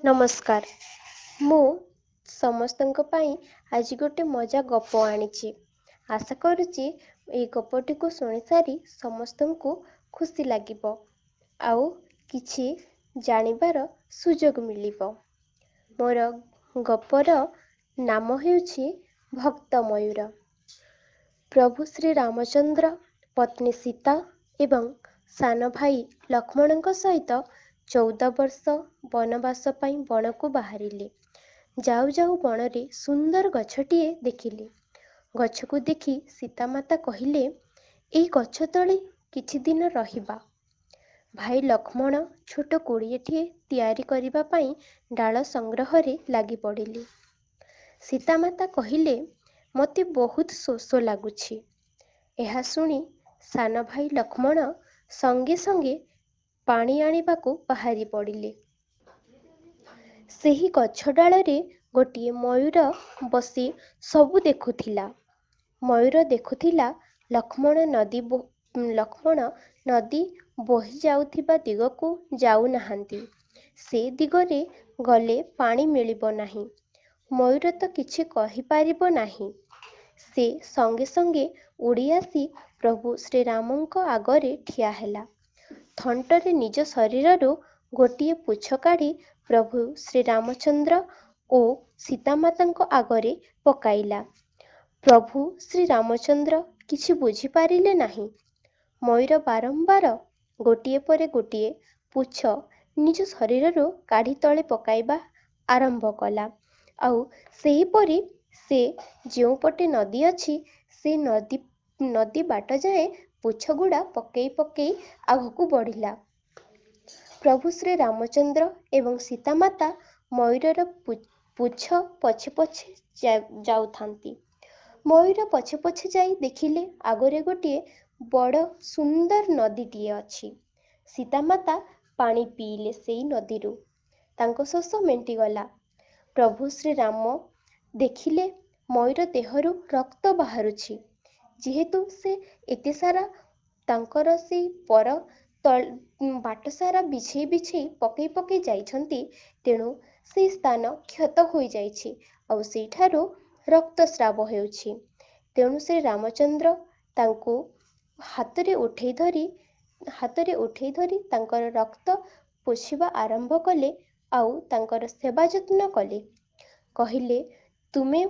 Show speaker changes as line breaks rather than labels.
ନମସ୍କାର, ମୁଁ ସମସ୍ତଙ୍କ ପାଇଁ ଆଜି ଗୋଟେ ମଜା ଗପ ଆଣିଛି। ଆଶା କରୁଛି ଏଇ ଗପଟିକୁ ଶୁଣିସାରି ସମସ୍ତଙ୍କୁ ଖୁସି ଲାଗିବ ଆଉ କିଛି ଜାଣିବାର ସୁଯୋଗ ମିଳିବ। ମୋର ଗପର ନାମ ହେଉଛି ଭକ୍ତ ମୟୂର। ପ୍ରଭୁ ଶ୍ରୀ ରାମଚନ୍ଦ୍ର ପତ୍ନୀ ସୀତା ଏବଂ ସାନ ଭାଇ ଲକ୍ଷ୍ମଣଙ୍କ ସହିତ 14 ବର୍ଷ ବନବାସ ପାଇଁ ବଣକୁ ବାହାରିଲେ। ଯାଉ ଯାଉ ବଣରେ ସୁନ୍ଦର ଗଛଟିଏ ଦେଖିଲେ। ଗଛକୁ ଦେଖି ସୀତାମାତା କହିଲେ, ଏଇ ଗଛ ତଳେ କିଛି ଦିନ ରହିବା। ଭାଇ ଲକ୍ଷ୍ମଣ ଛୋଟ କୁଡ଼ିଆଟିଏ ତିଆରି କରିବା ପାଇଁ ଡାଳ ସଂଗ୍ରହରେ ଲାଗି ପଡ଼ିଲେ। ସୀତାମାତା କହିଲେ, ମୋତେ ବହୁତ ଶୋଷ ଲାଗୁଛି। ଏହା ଶୁଣି ସାନ ଭାଇ ଲକ୍ଷ୍ମଣ ସଙ୍ଗେ ସଙ୍ଗେ ପାଣି ଆଣିବାକୁ ବାହାରି ପଡ଼ିଲେ। ସେହି ଗଛ ଡାଳରେ ଗୋଟିଏ ମୟୂର ବସି ସବୁ ଦେଖୁଥିଲା। ମୟୂର ଦେଖୁଥିଲା ଲକ୍ଷ୍ମଣ ନଦୀ ବୋହି ଯାଉଥିବା ଦିଗକୁ ଯାଉନାହାନ୍ତି। ସେ ଦିଗରେ ଗଲେ ପାଣି ମିଳିବ ନାହିଁ। ମୟୂର ତ କିଛି କହିପାରିବ ନାହିଁ। ସେ ସଙ୍ଗେ ସଙ୍ଗେ ଉଡ଼ି ଆସି ପ୍ରଭୁ ଶ୍ରୀରାମଙ୍କ ଆଗରେ ଠିଆ ହେଲା। ଥଣ୍ଟରେ ନିଜ ଶରୀରରୁ ଗୋଟିଏ ପୁଚ୍ଛ କାଢ଼ି ପ୍ରଭୁ ଶ୍ରୀରାମଚନ୍ଦ୍ର ଓ ସୀତାମାତାଙ୍କ ଆଗରେ ପକାଇଲା। ପ୍ରଭୁ ଶ୍ରୀରାମଚନ୍ଦ୍ର କିଛି ବୁଝିପାରିଲେ ନାହିଁ। ମୟୂର ବାରମ୍ବାର ଗୋଟିଏ ପରେ ଗୋଟିଏ ପୁଚ୍ଛ ନିଜ ଶରୀରରୁ କାଢ଼ି ତଳେ ପକାଇବା ଆରମ୍ଭ କଲା, ଆଉ ସେହିପରି ସେ ଯେଉଁପଟେ ନଦୀ ଅଛି ସେ ନଦୀ ବାଟ ଯାଏଁ ପୁଚ୍ଛଗୁଡ଼ା ପକେଇ ପକେଇ ଆଗକୁ ବଢ଼ିଲା। ପ୍ରଭୁ ଶ୍ରୀ ରାମଚନ୍ଦ୍ର ଏବଂ ସୀତାମାତା ମୟୂରର ପୁଚ୍ଛ ପଛେ ପଛେ ଯାଉଥାନ୍ତି। ମୟୂର ପଛେ ପଛେ ଯାଇ ଦେଖିଲେ ଆଗରେ ଗୋଟିଏ ବଡ଼ ସୁନ୍ଦର ନଦୀଟିଏ ଅଛି। ସୀତାମାତା ପାଣି ପିଇଲେ ସେଇ ନଦୀରୁ, ତାଙ୍କ ଶୋଷ ମେଣ୍ଟିଗଲା। ପ୍ରଭୁ ଶ୍ରୀରାମ ଦେଖିଲେ ମୟୂର ଦେହରୁ ରକ୍ତ ବାହାରୁଛି। ଯେହେତୁ ସେ ଏତେ ସାରା ତାଙ୍କର ସେଇ ପର ବାଟ ସାରା ବିଛେଇ ବିଛେଇ ପକେଇ ପକେଇ ଯାଇଛନ୍ତି, ତେଣୁ ସେଇ ସ୍ଥାନ କ୍ଷତ ହୋଇଯାଇଛି ଆଉ ସେଇଠାରୁ ରକ୍ତସ୍ରାବ ହେଉଛି। ତେଣୁ ଶ୍ରୀ ରାମଚନ୍ଦ୍ର ତାଙ୍କୁ ହାତରେ ଉଠେଇ ଧରି ତାଙ୍କର ରକ୍ତ ପୋଛିବା ଆରମ୍ଭ କଲେ ଆଉ ତାଙ୍କର ସେବା ଯତ୍ନ କଲେ। କହିଲେ, ତୁମେ